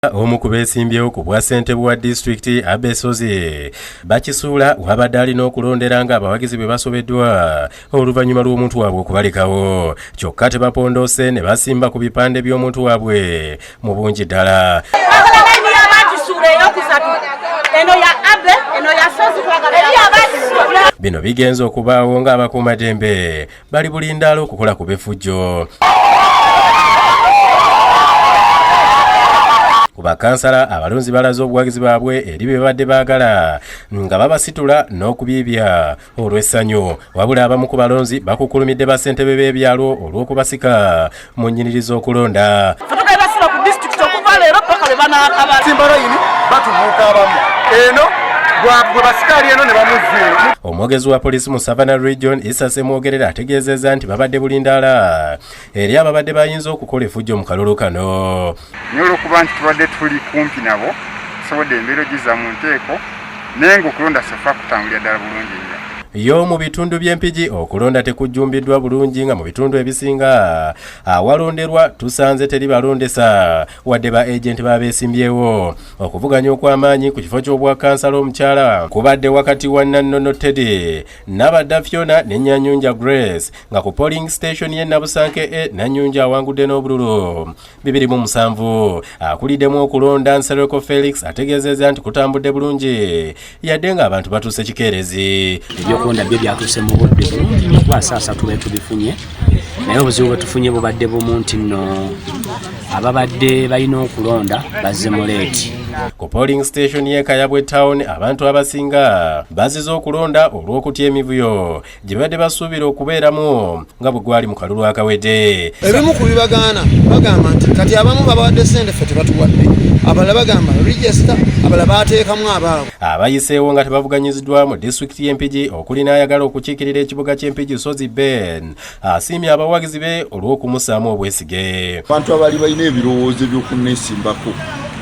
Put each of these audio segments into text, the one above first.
Omu ku beesimbyewo ku bwassentebe wa disitulikiti, Abbey Ssozi Bakisuula, wabadde alina okulondera ng'abawagizi bwe basobeddwa oluvannyuma lw'omuntu waabwe okubalekawo, kyokka tebapondoose ne basimba ku bipande by'omuntu waabwe mu bungi ddala. Layini y'Abakisuula eyokusatu, eno ya Abbey, eno ya Sozi, twagala. Bino bigenza okubaawo ng'abakuumaddembe bali bulindaala okukola ku b'effujjo. Ku bakansala, abalonzi balaze obuwagizi baabwe eri be babadde baagala nga babasitula n'okubiibya olw'essanyu. Wabula abamu ku balonzi bakukulumidde bassentebe b'ebyalo olw'okubasika mu nnyiriri z'okulonda. Tugenda sula ku disitulikiti okuva leero paka lwe banaakabala. Simba layini, batubuuka abamu eno gwe basikaali eno ne bamuzza eno. Omwogezi wa poliisi mu Savannah Region, Isa Semwogerera, ategeezezza nti babadde bulindaala eri ababadde bayinza okukola effujjo mu kalulu kano. Naye olwokuba nti tubadde tuli kumpi nabo, tusobodde embeera ogizza mu nteeko, naye ng'okulonda so far kutambulira ddala bulungi nnyo. Yo mu bitundu by'Empigi okulonda tekujjumbiddwa bulungi, nga mu bitundu ebisinga awalonderwa tusanze teri balondesa wadde ba agenti babeesimbyewo. Okuvuganya okw'amaanyi ku kifo ky'obwakansala omukyala kubadde wakati wa Nannono Teddy Nabadda Fiona ne Nyanyunja Grace, nga ku polling station ye Nabusanke e Nanyunja awangudde n'obululu 27. Akuliddemu okulonda, Nsereko Felix, ategeezezza nti kutambudde bulungi yadde ng'abantu batuuse kikeerezi. Ebyokulonda byo byatuuse mu budde bulungi nnyo, kuba saa 3 bwe tubifunye, naye obuzibu bwe tufunye bubadde bumu nti nno ababadde balina okulonda bazze mu late. Ku polling station y'e Kayabwe Town, abantu abasinga bazize okulonda olw'okutya emivuyo gye babadde basuubira okubeeramu nga bwe gwali mu kalulu akawedde. Ebimu ku bibagaana, bagamba nti kati abamu babawadde sente, ffe tebatuwadde. Abalala bagamba register, abalala bateekamu abaabwe. Abayiseewo nga tebavuganyiziddwa mu disitulikiti y'Empigi okuli n'ayagala okukiikirira ekibuga ky'Empigi, Sozi Ben, asiimye abawagizi be olw'okumussaamu obwesige. Abantu abaali balina ebirowoozo ebyokuneesimbako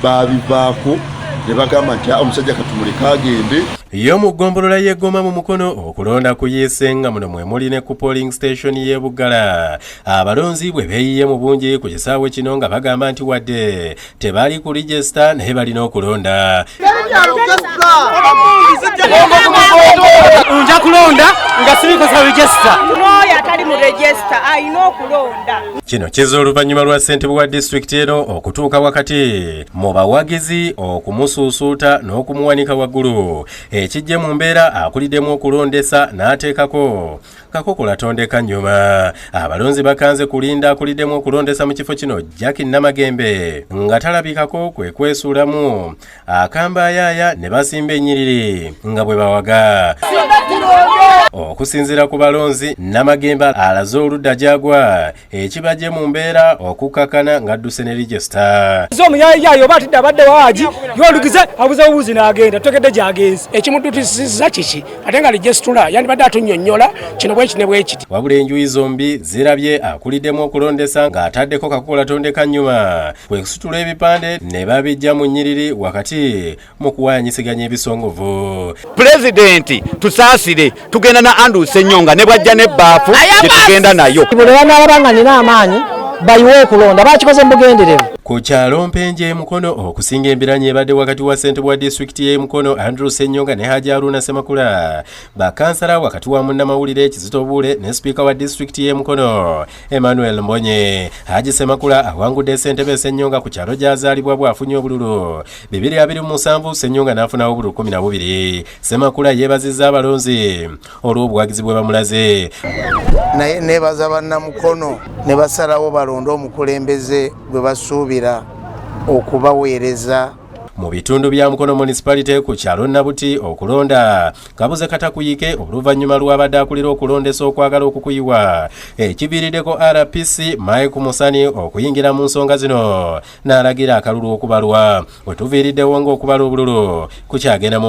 baabivaako ne bagamba nti, "Ah, omusajja katumuleke agende." Yo mu ggombolola y'Eggoma mu Mukono okulonda kuyiise, nga muno mwe muli ne ku polling station y'e Buggala, abalonzi bwe beeyiye mu bungi ku kisaawe kino nga bagamba nti wadde tebali ku register naye balina okulonda. Nja kulonda nga sirikosa register. N'oyo atali mu register alina okulonda. Kino kizza oluvannyuma lwa ssentebe wa disitulikiti eno okutuuka wakati mu bawagizi okumusuusuuta n'okumuwanika waggulu, ekijje mu mbeera akuliddemu okulondesa n'ateekako kakokola tondeka nnyuma. Abalonzi bakanze kulinda akuliddemu okulondesa mu kifo kino, Jacki Namagembe, nga talabikako, kwe kwesuulamu akambayaaya ne basimba ennyiriri nga bwe bawaga. Okusinziira ku balonzi, Namagembe alaze oludda gy'agwa, ekibajje mu mbeera okukkakana ng'adduse ne register. Omuyayiyayi oba atidde abadde waagi yolugize abuze obuuzi n'agenda, tutegedde gy'agenze. Ekimudutisizza kiki ate nga registrar yandibadde atunnyonnyola kino bweki ne bwekiti? Wabula enjuyi zombi zirabye akuliddemu okulondesa ng'ataddeko kakokola tondeka nnyuma, kwe kusitula ebipande ne babijja mu nnyiriri wakati mu kuwaanyisiganya ebisongovu. Pulezidenti, tusaasire, tugenda na Andrew Ssenyonga ne bwajja n'ebbaafu gye tugenda nayo. Bwe banaalaba nga nina amaanyi, bayiwe okulonda, bakikoze mu bugenderevu. Ku kyalo Mpenje e Mukono, okusinga embiranye ebadde wakati wa ssentebe wa disitulikiti y'e Mukono, Andrew Ssenyonga, ne Haji Haruna Semakula, bakansala wakati wa munnamawulire Kizito Buule ne sipiika wa disitulikiti y'e Mukono, Emmanuel Mbonye. Haji Semakula awangudde ssentebe Ssenyonga ku kyalo gy'azaalibwa bw'afunye obululu 227, Ssenyonga n'afunawo obululu 12. Semakula yeebazizza abalonzi olw'obuwagizi bwe bamulaze. Naye nebaza bannamukono ne basalawo balonde omukulembeze gwe basuubira okubaweereza. Mu bitundu bya Mukono Municipality ku kyalo Nabuti, okulonda kabuze katakuyike oluvannyuma lw'abadde akulira okulondesa okwagala okukuyiwa, ekiviiriddeko RPC Mike Musani okuyingira mu nsonga zino n'alagira akalulu okubalwa. We tuviiriddewo ng'okubala obululu kukyagenda mu.